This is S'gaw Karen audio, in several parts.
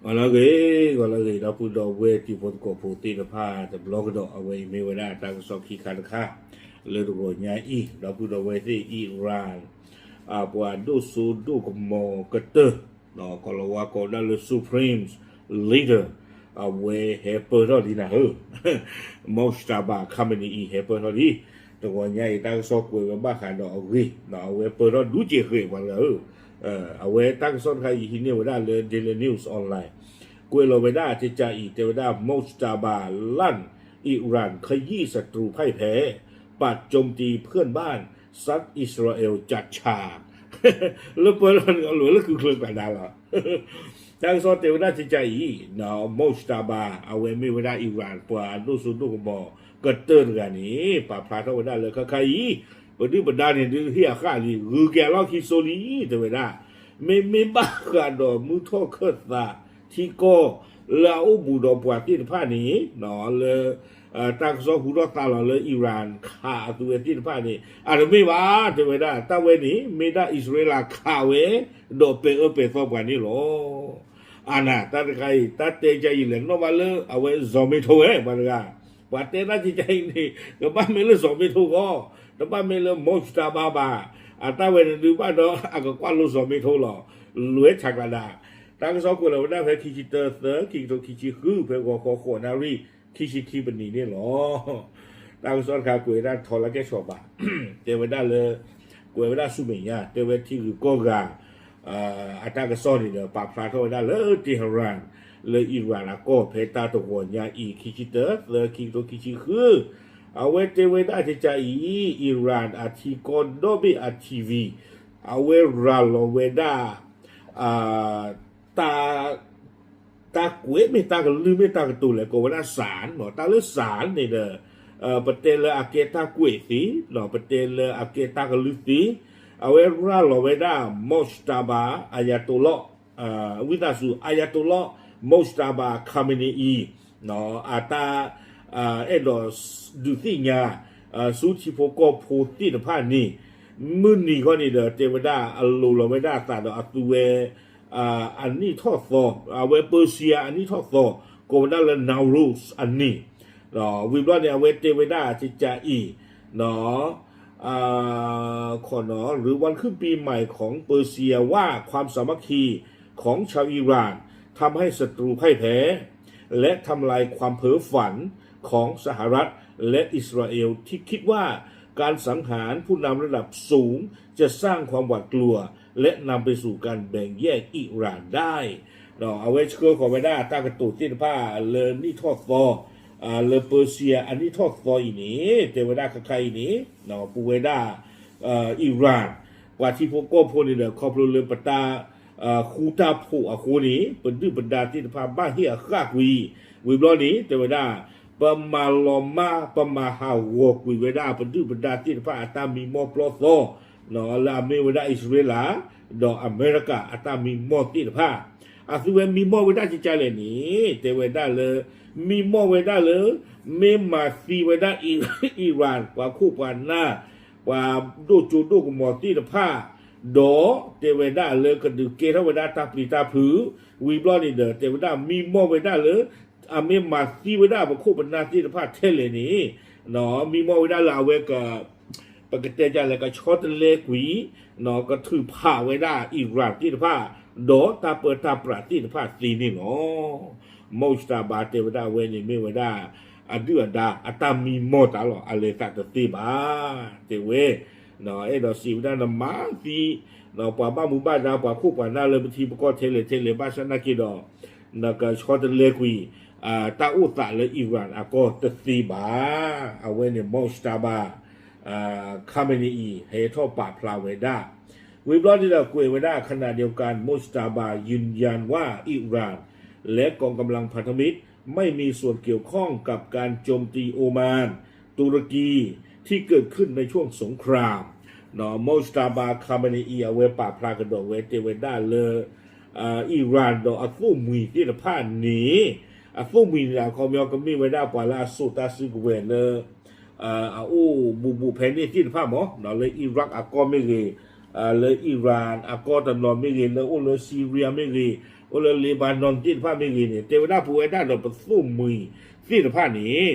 ဂီၤလၢအဂ့ၤ, ဂီၤလၢအဂ့ၤ ဒီပုၢ်ဒီဝဲၢ်တံၤဖိသကိးဖိသ့ၣ်တဖၣ်တဘျီကဒီး, အဝဲအံၤမ့ၢ်ဝဲဒၣ်တၢ်ကစီၣ်ခံခါတခါ လၢတဂီၤညါအံၤ, ဒီပုၢ်ဒီဝဲၢ်သ့ၣ် Iran ပှၤဒိၣ်စိဒိၣ်ကမီၤကတၢၢ် ကိးလီၤဝါကိးဒၣ်လၢ Supreme Leader အဝဲဟဲပၢၢ်ထီၣ်လံနၤဧၢ, Mojtaba Khamenei အံၤ ဟဲပၢၢ်ထီၣ်လံ. တဂီၤညါအံၤ တၢ်ကစီၣ်ကွဲးဝဲဘၣ်ဃးဒီးအဂ့ၢ်, အဝဲပၢၢ်ထီၣ်ဒူက့ၤဃဲးပှၤတဂၤဧၢ, အဝဲတၢ်ကစီၣ်တခါအံၤဟံးန့ၢ်ဝဲဒၣ်လၢ Daily News Online ကွဲးလီၤဝဲဒၣ်ကကးအံၤ တဲဝဲဒၣ် Mojtaba ลั่น อิหร่านขยี้ศัตรูพ่ายแพ้ ปัดโจมตีเพื่อนบ้าน ซัดอิสราเอลจัดฉาก လၢပၢၢ်ထီၣ်န့ၣ် အလိၤလၢခုၣ်ချၢကဒါလီၤ. တၢ်ကစီၣ်တဲဝဲဒၣ်ကကးအံၤ Mojtaba အဝဲမ့ၢ်ဝဲဒၣ် Iran ပှၤဒိၣ်စိဒိၣ်ကမီၤကတၢၢ်တဂၤန့ၣ် ပာ်ဖျါထီၣ်ဝဲဒၣ်လၢခဲခါအံၤ ပဒုၣ်ပဒါန့ၣ်ဒုးဟ့ၣ်အဃၣ်လံ ဂုၤက့ၤအလီၢ်ခံစိလံ တဲဝဲဒၣ်, မ့မ့ၢ်ဘၣ်ဃးဒီးမုၢ်ထီၣ်ခၢၣ်သးထံကီၢ် လၢအအိၣ်ဘူးဒီးပှၤသ့ၣ်တဖၣ်န့ၣ် လၢ တၢ်ကစီၣ်ဟူထီၣ်သါလီၤလၢ Iran ခးအသုဝဲသ့ၣ်တဖၣ်န့ၣ် အတမ့ၢ်ဘၣ် တဲဝဲဒၣ် တၢ်ဝဲန့ၣ် မ့ၢ်ဒၣ်အံၣ်စရ့လးခးဝဲ ဒီးပဲာ်အၢပဲာ်သီပှၤန့ၣ်လီၤ. အါနၤ တၢ်တခါအံၤ တၢ်တဲကကးအံၤလဲၤနီၣ်ဘၣ်လၢအဝဲ စီၤမ့ထိဝဲ ပှၤတဂၤ, ပှၤတဲတၢ်ကကးအံၤန့ၣ် ကဘၣ်မ့ၢ်လၢစီၤမ့ထိဂီၢ်, တဘၣ်မ့ၢ်လၢ Mojtaba ဘၣ်, အတၢ်ဝဲန့ၣ်ဒုးဘၣ်ဒီး အကကွၢ်လိစီၤမ့ထိလီၤ. လွဲၢ်ဆးကျးဒၣ် တၢ်ကစီၣ်ကွဲးလီၤဝဲဒၣ်ဖဲခံဆံတၢ သၢ ခံကထိခံဆံဃု ဖဲဂီၤခီဃိးနၣ်ရံၣ် ခံဆံခံပနံၤန့ၣ်လီၤ. တၢ်ကစီၣ်တခါကွဲးဝဲဒၣ်ထီလၢကဲၣ်ဆိးဘၣ်, တဲဝဲဒၣ်လၢ ကွဲးဝဲဒၣ်ဆူမဲာ်ညါ တဲဝဲထံဂုၤကီၢ်ဂၤ အတၢ်ကစီၣ်န့ၣ်ဒီး ပာ်ဖျါထီၣ်ဝဲဒၣ်လၢ Tehran လၢ Iran အကီၢ်ဖဲတၢ်တဂီၤညါအံၤ ခံဆံတၢ သၢ ခံကထိခံဆံဃု အဝဲတဲဝဲဒၣ်ကကးအံၤ Iran အထံကီၢ်ဒီဘ့ၣ်အ TV အဝဲရၤလီၤဝဲဒၣ် တၢ် တၢ်ကွဲးမ့ၢ်တၢ်ကလုၢ်မ့ၢ်တၢ်ကတိၤလဲၣ် ကိးဝဲဒၣ် စၣ် တၢ်လၢ စၣ် န့ၣ်ဒီး ပတဲလၢအကဲတၢ်ကွဲးသ့, ပတဲလၢအကဲတၢ်ကလုၢ်သ့, အဝဲရၤလီၤဝဲဒၣ် Mojtaba Ayatollah ဝံသးစူၤ Ayatollah Mojtaba Khamenei အံၤ အတၢ် အဲၣ်ဒိးဒုးသ့ၣ်ညါ ဆူထံဖိကီၢ်ဖိသ့ၣ်တဖၣ်န့ၣ် မုၢ်နံၤခီန့ၣ်ဒီး တဲဝဲဒၣ်အလိၤလီၤဝဲဒၣ်အသးဒီးအသုဝဲ အနံၣ်ထီၣ်သီ, အဝဲ Persia အနံၣ်ထီၣ်သီ ကိးဝဲဒၣ်လၢ Nowruz အနံၤ, ဝံၤဘျီန့ၣ် အဝဲတဲဝဲဒၣ်ကကးအံၤ ขอเนาะ หรือวันขึ้นปีใหม่ของเปอร์เซียว่าความสามัคคีของชาวอิหร่านทำให้ศัตรูพ่ายแพ้ และทำลายความเพ้อฝันของสหรัฐและอิสราเอลที่คิดว่าการสังหารผู้นำระดับสูงจะสร้างความหวาดกลัวและนำไปสู่การแบ่งแยกอิหร่านได้ အဝဲဆှၢဃီၤဝဲဒၣ်တၢ်ကတိၤသ့ၣ်တဖၣ်လၢနံၣ်ထီၣ်သီ လၢ Persia အနံၣ်ထီၣ်သီအံၤန့ၣ် တဲဝဲဒၣ်ခဲခါအံၤန့ၣ် ပဝဲဒၣ် Iran ပှၤထံဖိကီၢ်ဖိန့ၣ်ဒီး ခီဖျိလၢပတၢ် ဃူတၢ်ဖိးအဃိန့ၣ် ပဒုၣ်ပဒါသ့ၣ်တဖၣ်ဘၣ်ဟ့ၣ်အဃၣ်ကွံာ်, ဝံၤဘျီန့ၣ် တဲဝဲဒၣ် ပမၤလီၤမၢ် ပမၤဟးဂီၤကွံာ်ဝဲဒၣ် ပဒုၣ်ပဒါသ့ၣ်တဖၣ်အတၢ်မံမီၢ်ပျီသီ လၢအမ့ၢ်ဝဲဒၣ်အံၣ်စရ့လး ဒီးအမဲရကၤအတၢ်မံမီၢ်သ့ၣ်တဖၣ်, အသုဝဲမံမီၢ်ဝဲဒၣ်ကကလဲၣ်န့ၣ် တဲဝဲဒၣ်လၢ မံမီၢ်ဝဲဒၣ်လၢ မ့ၢ်မၤသံဝဲဒၣ် Iran ပှၤခိၣ်ပှၤနၢ် ပှၤဒိၣ်ကၠိဒိၣ်ကမီၤသ့ၣ်တဖၣ်, ဒီးတဲဝဲဒၣ်လၢကဒုးကဲထီၣ်ဝဲဒၣ်တၢ်ပျံၤတၢ်ဖုး, ဝံၤဘျီန့ၣ်ဒီး တဲဝဲဒၣ်မံမီၢ်ဝဲဒၣ်လၢ အမ့ၢ်မၤသံဝဲဒၣ်ပခိၣ်ပနၢ်သ့ၣ်တဖၣ်ထဲလဲၣ်န့ၣ်, မံမီၢ်ဝဲဒၣ်လၢအဝဲက ပကတဲဒ်လဲၣ် ကဆီတလဲကွံာ် ကထုးဖးဝဲဒၣ် Iran သ့ၣ်တဖၣ် ဒီးတၢ်ပၢတၢ်ပြးသ့ၣ်တဖၣ်သ့န့ၣ်လီၤ. Mojtaba တဲဝဲဒၣ်အဝဲန့ၣ်မ့ၢ်ဝဲဒၣ် အဒုၣ်အဒါအတၢ်မံမီၢ်တၢ်လီၤ အလဲၤသးတသ့ဘၣ် တဲဝဲ အဲၣ်ဒိးစံးဝဲဒၣ်နမၤသံ ပှၤဘၣ်မူဘၣ်ဒါ ပှၤခိၣ်ပှၤနၢ်လၢပထံပကီၢ်ထဲလဲၣ်ထဲလဲၣ် ဘၣ်ဆၣ်နာ်က့ဒီး နကဆီတလဲကွံာ် တၢ်အိၣ်သးလၢ Iran အကီၢ်တသ့ဘၣ်. အဝဲန့ၣ် Mojtaba Khamenei အံၤ ဟဲထီၣ်ပာ်ဖျါဝဲဒၣ် ဝံၤဘျီန့ၣ်ဒီးကွဲးဝဲဒၣ် ขณะเดียวกัน Mojtaba ยืนยันว่าอิหร่านและกองกำลังพันธมิตรไม่มีส่วนเกี่ยวข้องกับการโจมตีโอมาน ตุรกีที่เกิดขึ้นในช่วงสงคราม Mojtaba Khamenei အံၤ အဝဲပာ်ဖျါကဒီးဝဲတဲဝဲဒၣ်လၢ Iran ဒီးအသိၣ်မှံၤသ့ၣ်တဖၣ်န့ၣ် အသိၣ်မှံၤန့ၣ် အခီပညီကမ့ၢ်ဝဲဒၣ်ပှၤလၢအစိာ်တၢ်စုကဝဲၤလၢ အအိၣ်ဘူးဘူးဖဲန့ၣ်သ့ၣ်တဖၣ်မး လၢ Iraq အကီၢ်မ့ၢ်ဂ့ၤ လၢ Iran အကီၢ်တနီၤမ့ၢ်ဂ့ၤ, လၢအိၣ်လၢ Syria မ့ၢ်ဂ့ၤ, အိၣ်လၢ Lebanon သ့ၣ်တဖၣ်မ့ၢ်ဂ့ၤန့ၣ်, တဲဝဲဒၣ်ပဝဲဒၣ်ဒီးပသိၣ်မှံၤသ့ၣ်တဖၣ်န့ၣ်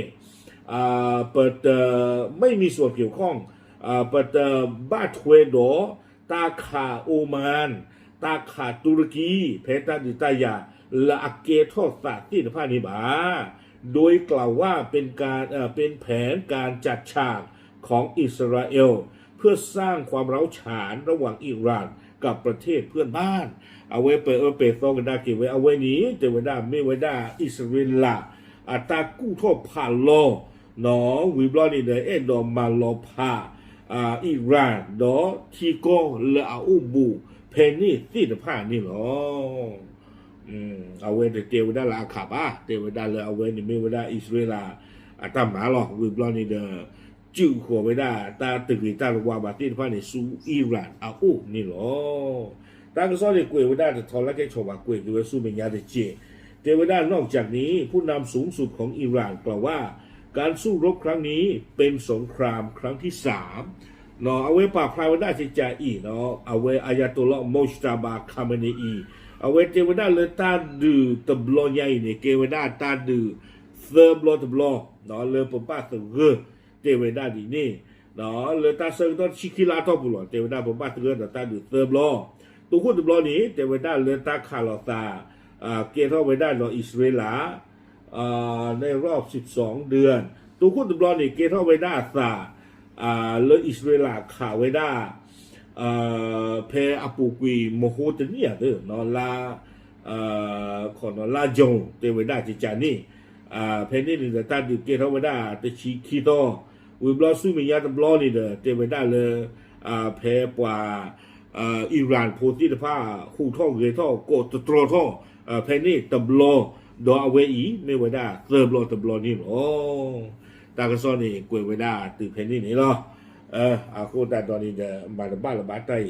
ပတ ไม่มีส่วนเกี่ยวข้อง, ပတဘၣ်ထွဲဒီး တၢ်ခး Oman, တၢ်ခးတူရကီ ဖဲတၢ်ဒုးတၢ်ယၤလၢအကဲထီၣ်သးသ့ၣ်တဖၣ်န့ၣ်ဘၣ်. โดยกล่าวว่าเป็นการ เอ่อ เป็นแผนการจัดฉากของอิสราเอล เพื่อสร้างความร้าวฉานระหว่างอิสราเอล กับประเทศเพื่อนบ้าน. အဝဲပဲာ်အၢပဲာ်သီကဒါက့ၤဝဲ အဝဲန့ၣ် တဲဝဲဒၣ်မ့ၢ်ဝဲဒၣ်အံၣ်စရ့လး အတၢ်ကူၣ်ထီၣ်ဖးလီၤ ဝံၤဘျီန့ၣ်ဒီး အဲၣ်ဒိးမၤလီၤဖး Iran ဒီးထံကီၢ်လၢအအိၣ်ဘူးဖဲန့ၣ်သ့ၣ်တဖၣ်န့ၣ်လီၤ. အဝဲတတဲဝဲဒၣ်လၢအခးဘၣ်, တဲဝဲဒၣ်လၢအဝဲန့ၣ်မ့ၢ်ဝဲဒၣ်အံၣ်စရ့လးအတၢ်မၤလီၤ. ဝံၤဘျီန့ၣ်ဒီး စုၣ်ဃီၤဝဲဒၣ်တၢ်တဂ့ၤတၢ်တဝါဘၣ်သ့ၣ်တဖၣ်န့ၣ်ဆူ Iran အအိၣ်န့ၣ်လီၤ. တၢ်ကစီၣ်န့ၣ်ကွဲးဝဲဒၣ်တထီလၢကဲဆီၣ်ဘၣ် ကွဲးက့ၤဝဲဆူမဲာ်ညါတက့ၢ်. တဲဝဲဒၣ် นอกจากนี้ ผู้นำสูงสุดของอิหร่านกล่าวว่า การสู้รบครั้งนี้เป็นสงครามครั้งที่สาม အဝဲပာ်ဖျါဝဲဒၣ်ကကးအံၤ အဝဲ Ayatollah Mojtaba Khamenei အဝဲတဲဝဲဒၣ်လၢတၢ်ဒုးတဘျီညါအံၤန့ၣ် ကဲဝဲဒၣ်တၢ်ဒုးသၢဘျီတဘျီ လၢပဘၣ်သဂၢၢ် တဲဝဲဒၣ်ဒ်န့ၣ် လၢတၢ်ဆၢကတီၢ်တဆံခံလါအတီၢ်ပူၤလီၤ. တဲဝဲဒၣ်ပဘၣ်သဂၢၢ်ဒီးတၢ်ဒုးသၢဘျီ, တိခိၣ်တဘျီန့ၣ် တဲဝဲဒၣ်လၢတၢ်ခးလိာ်သး ကဲထီၣ်ဝဲဒၣ်ဒီးအံၣ်စရ့လး ในรอบสิบสองเดือน တိခိၣ်တဘျီန့ၣ် ကဲထီၣ်ဝဲဒၣ်အသး လၢအံၣ်စရ့လးခးဝဲဒၣ် ဖဲအပူၤကွံာ်မဟိတနံၣ်ဧါသ့ၣ် လါ လါယူၤ တဲဝဲဒၣ်ကကးန့ၣ် ဖဲန့ၣ်န့ၣ်ဒီးတၢ်ဒုးကဲထီၣ်ဝဲဒၣ်တဆံခံသီ, ဝံၤဘျီဆူမဲာ်ညါတဘျီန့ၣ်ဒီး တဲဝဲဒၣ်လၢ ဖဲပှၤ Iran ဖိသ့ၣ်တဖၣ် ဟူးထီၣ်ဂဲၤထီၣ်ကိးတတြီထီၣ် ဖဲန့ၣ်တဘျီ, ဒီးအဝဲအံၤ မ့ၢ်ဝဲဒၣ်သၢဘျီတဘျီန့ၣ်လီၤ. တၢ်ကစီၣ်န့ၣ် ကွဲးဝဲဒၣ်တုၤဖဲန့ၣ်န့ၣ်လီၤ. အဃိသတးဒီးန့ၣ်ဒီး မၤတဘၣ်လၢၤဘၣ်တၢ်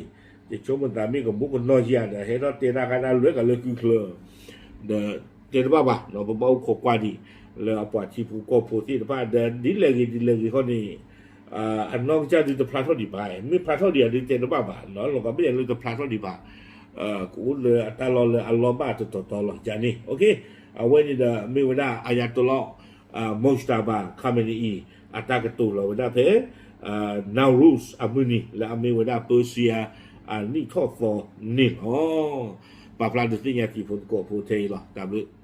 အံၤ, ယဆိကမိၣ်သးမ့ၢ်ကမူကနီၢ်ယၤဒီး ဟဲထီၣ်တဲတၢ်ခါတၢ်လွဲၢ်ကလၢကုချၢ ဒီးတဲတဘၣ်ဘၣ်, ပဘၣ်အိၣ်ခိးကွၢ်ဒံး လၢအပှၤထံဖိကီၢ်ဖိသ့ၣ်တဖၣ်ဒီး ဒ်လဲၣ်ဂ့ၤဒ်လဲၣ်ဂ့ၤခီန့ၣ် အနီၢ်ကစၢ်ဒုးတဖျါထီၣ်ဒံးဘၣ်, မ့ၢ်ဖျါထီၣ်ဒံးအဒုးတဲတဘၣ်ဘၣ်, လီၤဂာ်မ့ၢ်ယၤလၢတဖျါထီၣ်ဒံးဘၣ်, ကအိၣ်လၢအတၢ်လီၢ်လၢအလီၢ်ဘၣ်တတီၤတီၤလီၤ. ယၤန့ၣ် အဝဲန့ၣ်ဒီးမ့ၢ်ဝဲဒၣ် Ayatollah Mojtaba Khamenei အတၢ်ကတိၤလီၤဝဲဒၣ်ဖဲ Nowruz အမုၢ်နံၤ လၢအမ့ၢ်ဝဲဒၣ် Persia အနံၣ်ထီၣ်သီန့ၣ်လီၤ. ပာ်ဖျါဒုးသ့ၣ်ညါတံၤဖိသကိးဖိထဲအံၤလီၤ. တၢ်ဘျုး